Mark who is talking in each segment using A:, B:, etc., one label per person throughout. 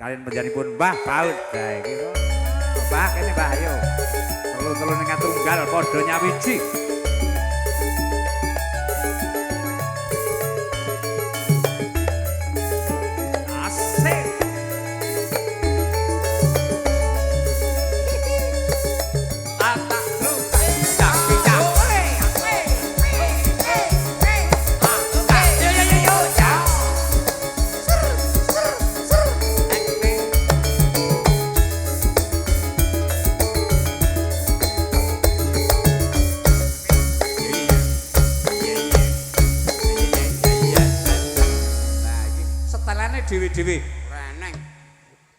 A: Kalian panjenenganipun Mbah Baut. Nah iki. Mbah kene Mbah ayo. Telu-telu ning tunggal padha nyawiji. Asik. Atak lu tak tak. Yo yo yo yo. Nah iki setelane dhewe-dhewe.
B: Ora eneng.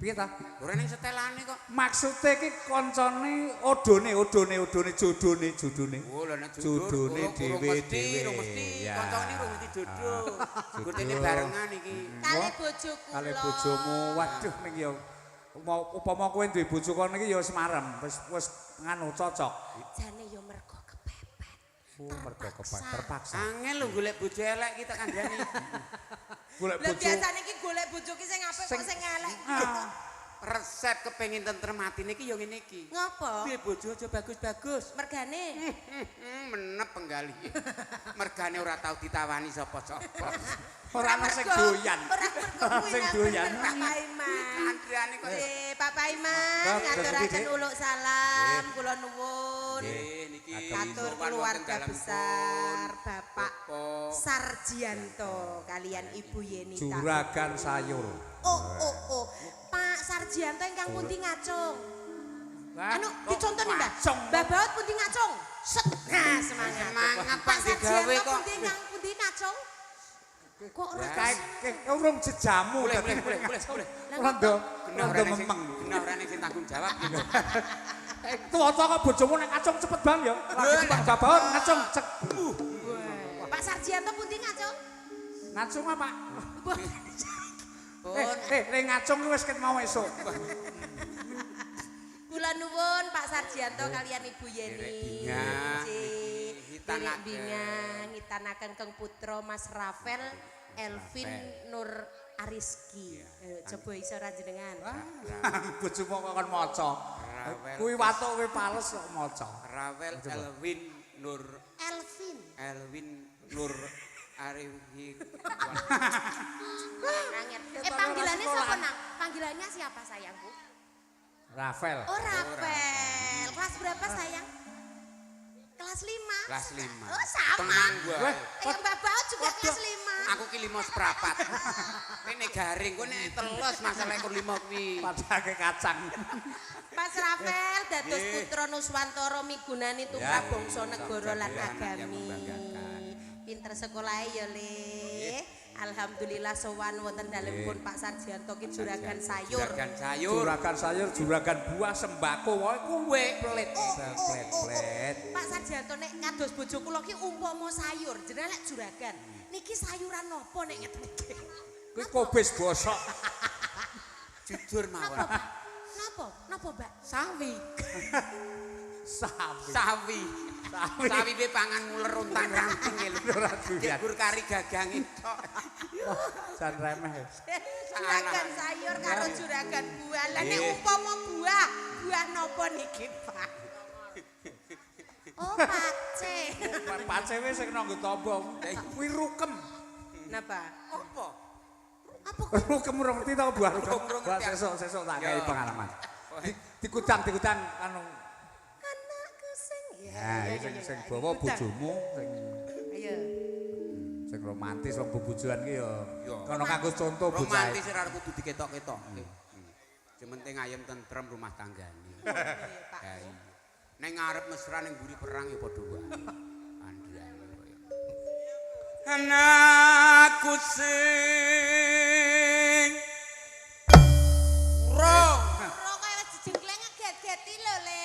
A: Piye ta?
B: Ora eneng setelane kok.
A: Maksude iki koncone odone odone odone jodone jodone.
B: Oh, lha nek
A: Jodone dhewe-dhewe.
B: Urung mesti,
A: Ya.
B: koncone urung mesti jodoh.
A: Jodoh.
B: Gurtene barengan iki.
C: Kali bojo kula.
A: Kali bojomu, waduh ning ya mau upama kowe duwe bojo kono iki ya wis marem, wis wis nganu cocok.
C: Jane ya mergo kepepet.
A: Oh, mergo terpaksa.
B: Angel lho golek bojo elek iki tak kandhani.
A: Golek
C: Lah
A: bojo.
C: biasane iki golek bojo ki sing apik kok sing elek.
A: Ah,
B: Resep kepengin tentrem atine iki ya ngene iki.
C: Ngopo?
B: Duwe bojo aja bagus-bagus.
C: Mergane.
B: Menep penggali. Mergane ora tau ditawani sapa-sapa.
A: Ora ana sing doyan.
C: Ora mergo
A: Ora
C: kuwi
A: sing
C: nang
A: doyan.
C: bener, Pak Paiman.
B: Kandhane kok.
C: Nggih, Pak Paiman
A: Mbak,
C: ngaturaken
A: Dik.
C: uluk salam kula nuwun.
B: Nggih niki
C: Katur
B: sowan wonten
C: keluarga
B: dalemipun
C: besar Bapak
B: Bapak
C: Sarjianto kalian Ibu Yenita.
A: Juragan sayur.
C: Oh oh oh. Pak Sarjianto ingkang pundi ngacung?
A: Lah,
C: Anu dicontoni Mbah.
A: ngacung.
C: Mbah Baut pundi ngacung? Set. Nah, semangat.
B: Semangat
C: Pak
B: Pak digawe
C: Sarjianto
B: kok.
C: pundi ingkang pundi ngacung? Kok ora
A: Kae urung jejamu
B: Boleh,
A: dadi
B: boleh, boleh, boleh.
A: Ora ndo,
B: Genah
A: ora
B: ora
A: ndo
B: ning sing
A: memeng.
B: genah ora ning sing tanggung jawab gitu.
A: Tuwa kok bojomu nek ngacung cepet bang ya. Lagi Pak Babaon ngacung cek.
C: Pak Sarjianto pundi ngacung?
A: Ngacung apa? Eh, nek ngacung kuwi wis ket mau esuk.
C: Kula nuwun Pak Sarjianto kalian Ibu Yeni.
B: Derek bingah,
C: Nggih.
B: ngitanaken.
C: Derek bingah ngitanaken Keng Putra Mas Rafael Elvin Nur Ariski. Coba iso ra jenengan.
A: Bojomu kok kon maca.
B: Rawel.
A: Kuwi watuk kowe pales kok maca.
B: Rawel Elwin Nur
C: Elvin.
B: Elwin Nur Arifi.
C: Angel. Panggilannya siapa nang? Panggilannya siapa sayangku?
A: Rafael.
C: Oh Rafael. Kelas berapa sayang? Kelas 5.
B: Kelas 5.
C: Oh sama.
B: Tenang gua.
A: Weh,
C: Ayo Mbak Baut juga kelas 5.
B: Aku ki 5 seprapat. Kene garing kowe nek teles masalah ekor 5 kuwi.
A: Padake kacang.
C: Mas Rafael dados
B: Nggih.
C: putra Nuswantara migunani tumrap
B: Ya.
C: bangsa negara lan
B: Jadi anak yang
C: agami.
B: membanggakan.
C: Pinter sekolahe ya Le. Alhamdulillah sowan wonten dalemipun Pak Sarjianto ki juragan sayur.
B: Juragan sayur.
A: Juragan sayur, juragan buah, sembako, wae kuwe pelit.
C: Oh, oh,
A: Pelit,
C: oh, oh.
A: pelit.
C: Pak Sarjianto nek kados bojo kula ki umpama sayur, jenengan lek juragan. Niki sayuran napa nek ngeten iki?
A: Kuwi kobis bosok.
B: Jujur
C: Napa,
B: mawon.
C: Pak? Napa? Napa, Mbak?
B: Sawi.
A: Sawi.
B: Sawi.
A: Sawi.
B: Sawi pe pangan muler untang ranting lho.
A: Ora doyan.
B: Gur kari gagange tok.
A: Jan remeh.
C: Juragan sayur karo juragan buah. Lah nek
B: Nggih.
C: umpama buah, buah napa niki, Pak? Oh, pace.
A: Pace wis sing nanggo tombo. Kuwi rukem.
C: Napa?
B: Apa?
C: Apa kuwi?
A: Rukem ora ngerti tau buah rukem.
B: Urung
A: Buah
B: ngerti.
A: sesuk sesuk tak
B: Ya.
A: kei pengalaman. Dikudang dikudang anu.
C: Anakku sing ya.
A: Nah, iki sing sing bawa bojomu sing
C: Ayo.
A: sing romantis wong bebojoan ki ya.
B: Ya.
A: Kono kanggo contoh bocah.
B: Romantis ora kudu diketok-ketokke. Sing penting ayem tentrem rumah tanggane.
C: Pak.
B: Ya iya. Ning ngarep mesra ning mburi perang ya padha wae. Andriane kaya. Anakku sing urung
C: Ora kaya wis jejengkleng ngeget-geti lho, Le.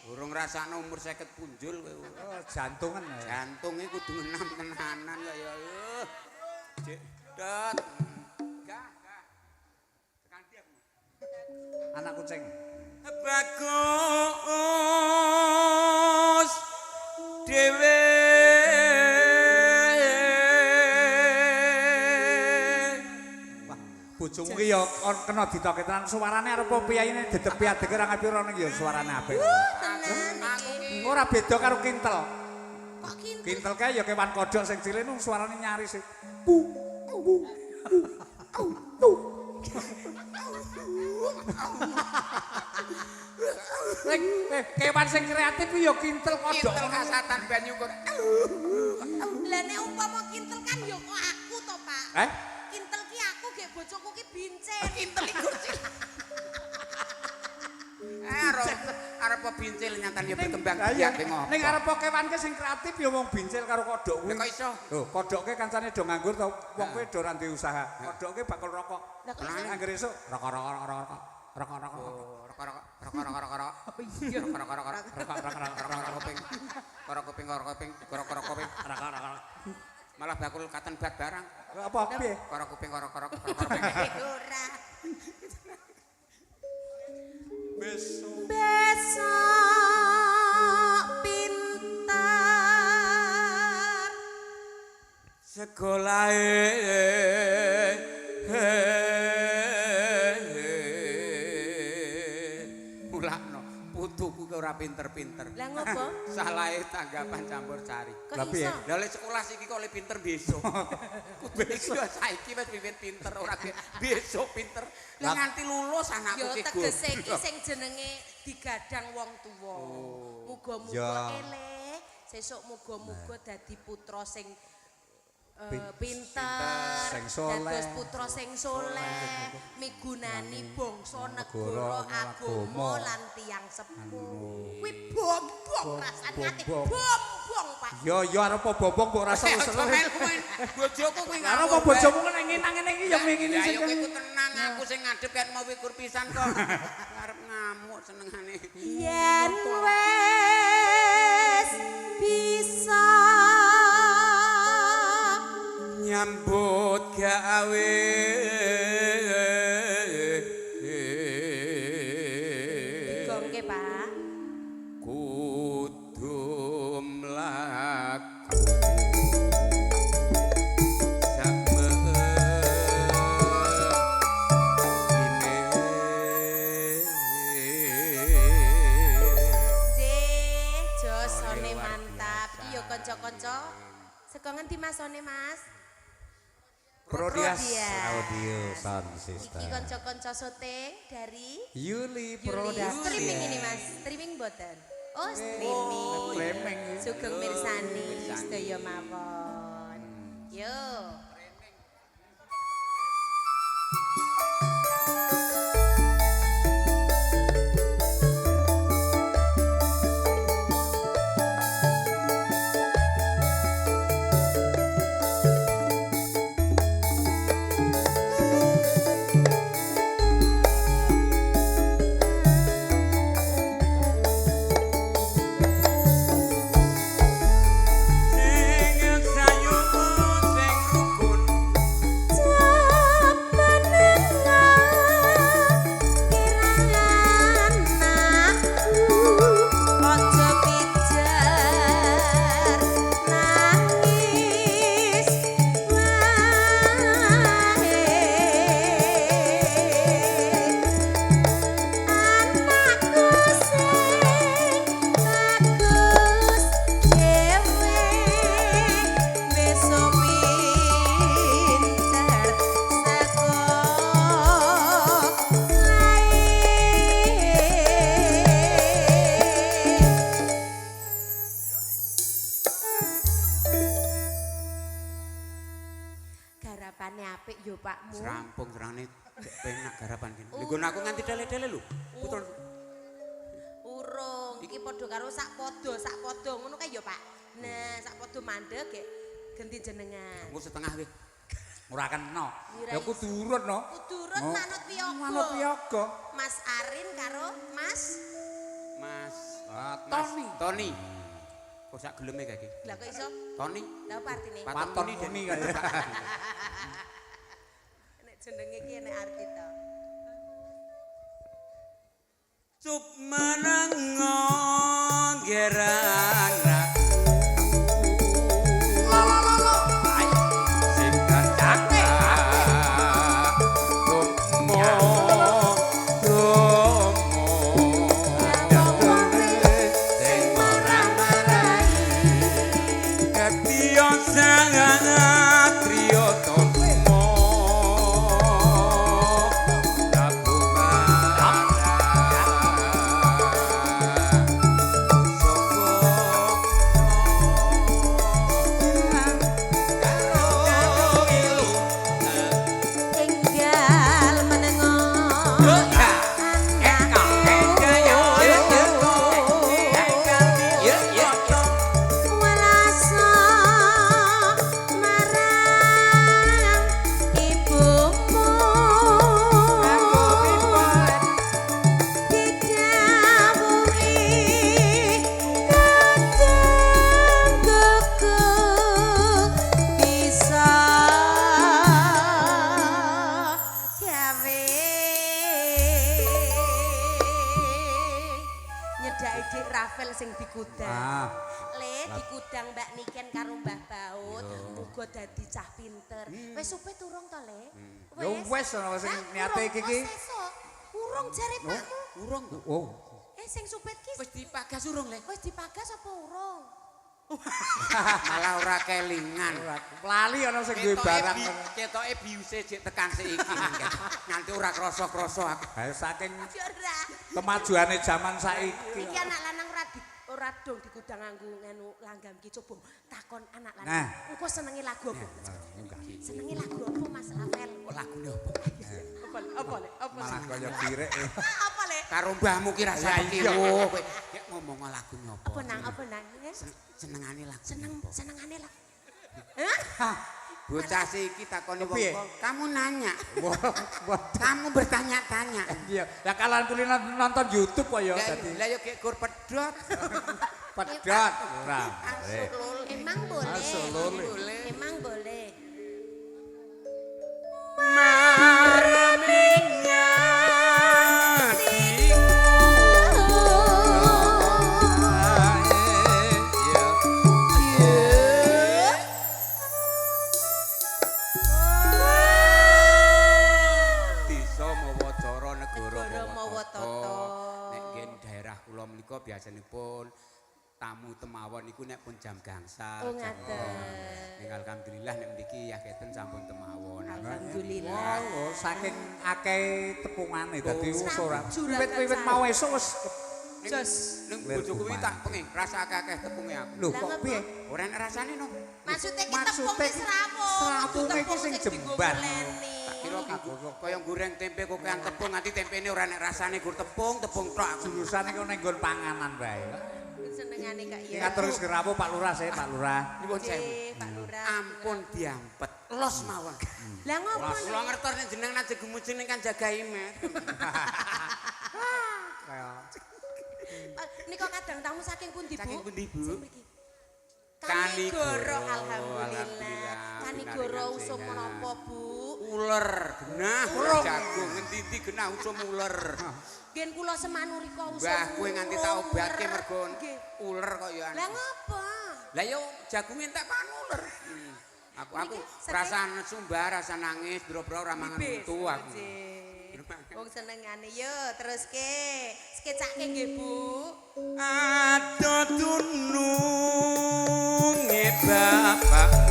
B: urung ngrasakno umur 50 punjul kowe.
A: Oh, jantungan. ya.
B: Jantunge kudu enam tenanan kaya Cek dot. Gah, gah. Tekan ndi aku?
A: Anak kucing.
B: Bagus dhewe.
A: Wah, Bojomu ki ya kena ditoke tenan suarane arep piyayine dedepi adeke ora ngapi ora ya suarane apik.
C: Tenan
B: Aku
C: iki.
B: ki
A: Ora beda karo kintel.
C: Kok kintel?
A: Kintel kae ya kewan kodhok sing cilik nung suarane nyaris. Pu pu pu pu. Ning kewan sing kreatif ya kintel kodhok.
B: kintel kasatan banyu kok.
C: Lah nek umpama kintel kan ya kok aku to, Pak.
A: Eh?
C: Kintel ki aku gek bojoku ki bincil.
B: Kintel iku cilik. Arep bincil nyatane ya berkembang biak ki ngopo.
A: Ning arep kewan ke sing kreatif ya wong bincil karo kodhok kuwi.
B: Lah kok iso?
A: Lho, kodhoke kancane do nganggur to, wong kuwi do ora duwe usaha. Kodhoke bakul rokok.
C: Lah kok iso?
A: Angger esuk rokok rokok rokok rokok rokok rokok
B: Rokok rokok rokok rokok rokok. Rokok rokok rokok
A: rokok rokok rokok
B: rokok kuping. Korok kuping korok kuping korok korok kuping.
A: rokok rokok.
B: Malah bakul katen bat barang.
A: Apa piye?
B: Korok kuping korok korok korok kuping.
C: Ora.
A: Besok
C: Besok pinter.
B: Sekolahe mulakno putuku ki ora pinter-pinter.
C: Lah ngopo?
B: Salahe tanggapan campur sari.
C: Kok
A: Lah piye?
C: iso?
B: Lah oleh sekolah siki kok oleh pinter besok. Kudu iki yo saiki wis wiwit pinter ora besok pinter. Lah nganti lulus anakku
C: Ya
B: ki
C: tegese iki
B: goblok.
C: sing jenenge digadang wong tuwa. Muga-muga
A: Ya.
C: eleh, sesuk muga-muga dadi putra sing
A: Pinter,
C: pinter,
A: sing soleh.
C: dados putra sing soleh, migunani bangsa
A: Negara,
C: negara agama
A: agama.
C: lan tiyang sepuh. Kuwi bombong rasane ati,
A: Bombong.
C: bombong Pak.
A: Ya ya arep bobong kok rasa
B: Eh,
A: usel.
B: aja melu kuwi. Bojoku kuwi
A: Arep
B: ngawur.
A: bojomu nek ngene iki ya ngene
B: Ya
A: sing
B: yo kowe ku tenang aku sing ngadep kan mau wikur pisan kok. Arep ngamuk senengane.
C: Yen wis bisa
B: Nyambut gawe.
C: Gongke, Pak.
B: Kudu mlaku samene.
C: Nggih, josone
B: Luar
C: mantap.
B: biasa.
C: Iki yo kanca-kanca. Saka ngendi Mas Sone, Mas?
A: Prodias
C: Prodias.
A: Audio Sound System.
C: Iki kanca-kanca syuting dari
A: Yuli
C: Yuli.
A: Production.
C: Streaming ini, Mas. Streaming mboten? Oh, streaming.
A: Streaming.
C: Sugeng mirsani sedaya mawon. Yo.
B: Sing sayu sing rukun
C: Besok pinter Garapane apik yo Pakmu.
B: Serampung serane penak garapan kene. Lha nggon aku nganti dele-dele lho. Putra
C: Urung iki padha karo sak padha ngono kae yo Pak. Nah, sak padha mandeg gek genti jenengan.
B: engko setengah wis.
A: Ora kena.
C: Ora
A: Ya kudu urut no.
C: Kudu urut
A: Oh.
C: manut piyaga.
A: Manut piyaga.
C: Mas Arin karo Mas
B: Mas
A: Ah,
B: Mas
A: Tony.
B: Tony. Kok sak geleme kae iki?
C: Lah kok iso?
B: Tony.
C: Lah apa artine?
B: Paton
A: Paton
B: muni
A: muni
B: Den.
A: kae.
C: Nek jenenge iki enek arti to.
B: Cup menengo gerana. Sing kancane
C: Dik Rafael sing dikudang.
A: Ah.
C: Le dikudang Mbak Niken karo Mbah Baut, muga dadi cah pinter. Wis supe turung to, Le?
A: Ya wis ana sing niate iki ki.
C: Urung jare Pakmu.
B: Urung to.
A: Oh.
C: Sing supet ki
B: Wis dipagas urung, Le?
C: Wis dipagas apa urung?
B: Malah ora kelingan.
A: Lali ana sing duwe barang.
B: Ketoke biuse jek tekan saiki nganti ora krasa-krasa aku.
A: Ha saking
C: ora.
A: Kemajuane jaman saiki.
C: Iki anak lanang ora dong dikudang nganggo nganu langgam ki coba takon anak lanang.
A: Nah.
C: Engko senenge lagu apa? Senenge lagu apa Mas Rafael?
B: Kok lagune apa?
C: Apa le? Apa le? Apa
A: Malah kaya kirek.
C: Apa le?
B: Karo mbahmu ki rasa kiwo kowe. Gek ngomong lagune apa?
C: Apa nang apa nang?
B: Senengane lagu.
C: Senengane lah. Hah?
B: Bocah iki takoni wong kok, kamu nanya.
A: Kamu
B: bertanya-tanya.
A: Iya, lah kalan kulino nonton YouTube kok ya dadi.
B: Lah ya gek gur pedhot.
A: Pedhot ora.
C: Emang boleh. Emang boleh.
B: Biasanipun tamu temawon niku nek pun jam gangsal.
C: Oh ngaten.
B: Ning alhamdulillah nek mriki ya keten sampun temawon.
C: Alhamdulillah.
A: Oh, saking akeh tepungane dadi wis ora. Wiwit-wiwit mau esuk wis
C: jos.
B: Ning bojoku kuwi tak pengen rasa akeh tepunge aku.
A: Lho kok piye?
B: Ora enak rasane no.
C: Maksude ki tepung ki srawung.
A: Srawunge ki sing jembar.
B: Kira kaya goreng tempe kokean tepung nganti tempene ora enak rasane gur tepung, tepung tok aku.
A: Jurusane kok ning nggon panganan wae.
C: Senengane kak ya.
A: Ngatur rawuh Pak Lurah saya Pak Lurah.
B: Nyuwun sewu.
C: Pak Lurah.
B: Ampun diampet. Los mawon.
C: Lah ngopo?
B: Kula ngertos nek jenengan aja gumujeng ning kan jaga imet.
C: Nika kadang tamu saking pundi, Bu?
B: Saking pundi, Bu?
C: Kanigoro, alhamdulillah. Kanigoro usum menapa, Bu?
B: Uler, genah jagung ngendi-endi genah usum uler.
C: Ngen kula semanu rika usum.
B: Mbah kowe nganti tak obatke mergo uler kok ya.
C: Lah ngopo?
B: Lah yo jagunge entek pangan uler. Aku rasa nesu mbah, rasa nangis, bro-bro ora mangan untu aku.
C: Wong senengane yo teruske. Skecake nggih, Bu.
B: Ado dununge bapakmu.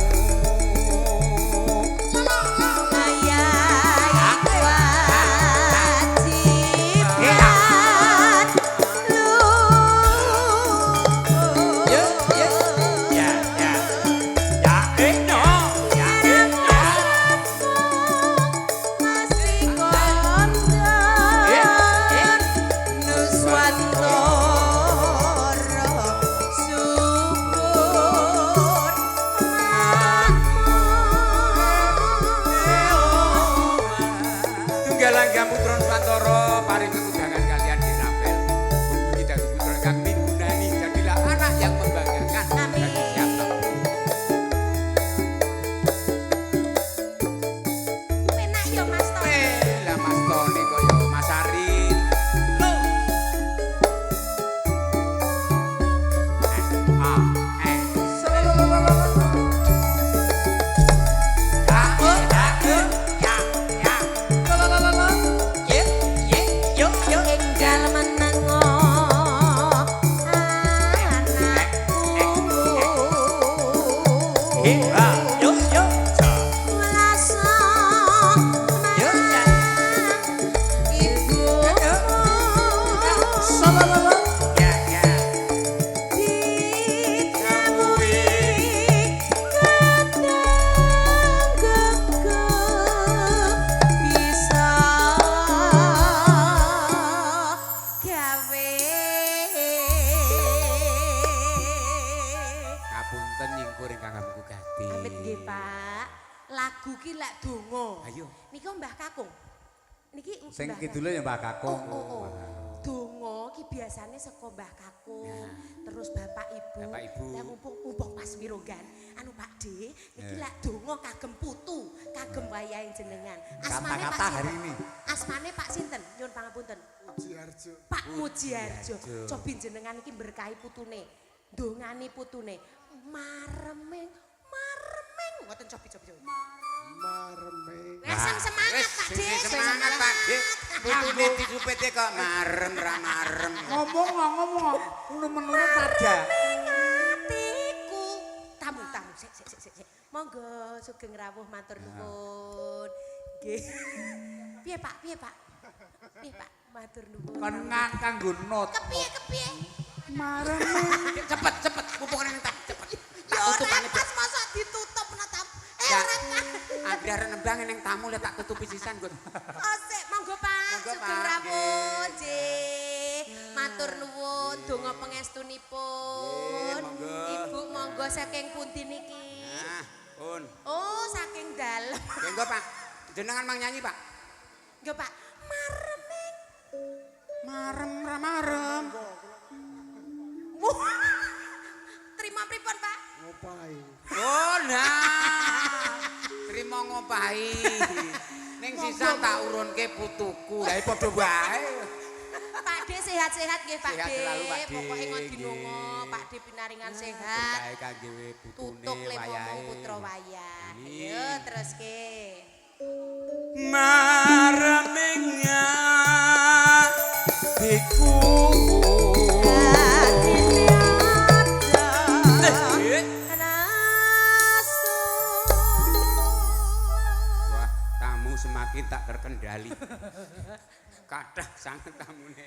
A: Sing kidule ya Mbah Kakung.
C: Oh. Donga ki biasane saka Mbah Kakung, terus Bapak Ibu.
B: Bapak Ibu.
C: Lah mumpung pas mirunggan, anu Pak D, niki lak donga kagem putu, kagem wayahe jenengan. Asmane Pak
A: hari ini.
C: Asmane Pak sinten? Nyun pangapunten?
D: Mujiarjo.
C: Pak Mujiarjo. Cobi jenengan iki berkahi putune. Ndongani putune. Mareming, mareming. Ngoten cobi cobi cobi.
D: Mareming.
C: Lah sing semangat Pak De,
B: Sing semangat Pak De. Putune disupete kok marem ra marem.
A: Ngomong ngomong ngono menurut aja.
C: Atiku. Tamu tamu sik sik sik sik. Monggo sugeng rawuh matur nuwun. Nggih. Piye Pak? Piye Pak? Piye Pak? Matur nuwun.
A: Kon kanggo not.
C: Kepiye kepiye?
A: Mareming.
B: Cepet cepet pupukane tak cepet.
C: Ya
B: Tak
C: ora
B: tutupane.
C: pas mosok ditutup no tam. Eh
B: Ya.
C: ora pas.
B: Andri arep nembang ning tamu lek tak tutupi sisan nggon.
C: Oh sik monggo Pak,
B: Monggo,
C: sugeng
B: Pak.
C: rawuh nggih. Matur nuwun donga pangestunipun.
B: Nggih, monggo.
C: Ibu monggo saking pundi niki?
B: Nah, pun.
C: Oh, saking dalem.
B: Monggo Pak. Jenengan mang nyanyi Pak.
C: Nggih Pak. Mareming.
B: Marem ra marem.
C: Wah. Terima pripun Pak?
D: Ngopahi.
B: Oh nah. Trimo ngopahi. Ning sisan tak urunke putuku. Lah padha wae.
C: Pak D sehat-sehat nggih Pak
B: Sehat
C: D.
B: selalu, Pak D.
C: Pokoke ngodinonga,
B: Nggih.
C: Pak D pinaringan sehat.
B: Berkahe kangge putune
C: Tutuk le momong
B: wayahe.
C: putra wayah.
B: Amin.
C: Ayo teruske.
B: Mareming atiku. Wah, tamu semakin tak terkendali. Kathah sanget tamune.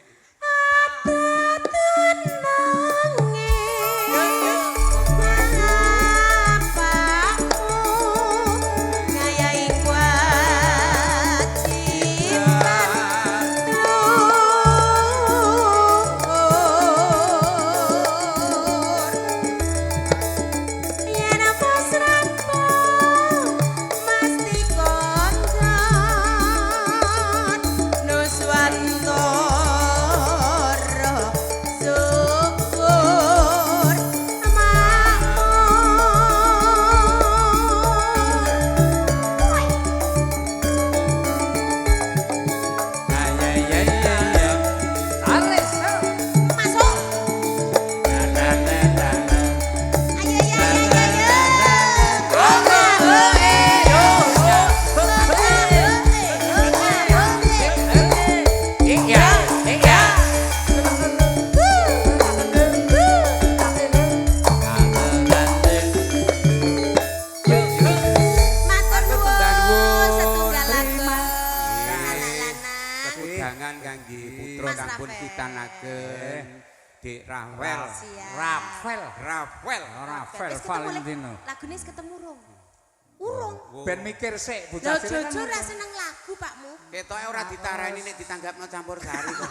C: Nuswantara syukur makmur.
A: Taris.
C: Masuk. Ayo ayo ayo ayo.
A: Iya, iya.
C: Matur nuwun setunggal lagu anak lanang.
B: Kepudangan kangge putra
C: Mas
B: kang pun
C: Rafael.
B: kitanaken Dik Rafael.
C: Siap.
A: Rafael.
B: Rafael.
A: Rafael
C: Wis ketemu, Le.
A: Valentino.
C: Lagune wis ketemu urung? Urung.
A: Ben mikir sik
C: Lah
A: bocah cilik kan
C: Jojo ra seneng lagu Pakmu.
B: Ketoke ora ditarani nek ditanggapno campur sari kok.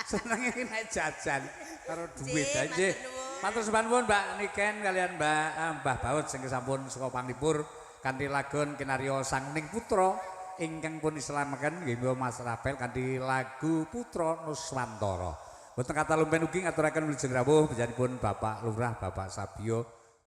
A: senenge iki nek jajan karo duit
C: Nggih,
A: nggih.
C: matur nuwun.
A: Matur sembah nuwun Mbak Niken kalian Mbak Mbah Baut sing sampun saka Panglipur kanthi lagon kinarya Sangning Putra ingkang pun islamaken nggih Mas Rafael kanthi lagu Putra Nuswantara. Boten kata lumpen ugi ngaturaken wilujeng rawuh panjenenganipun Bapak Lurah Bapak Sabio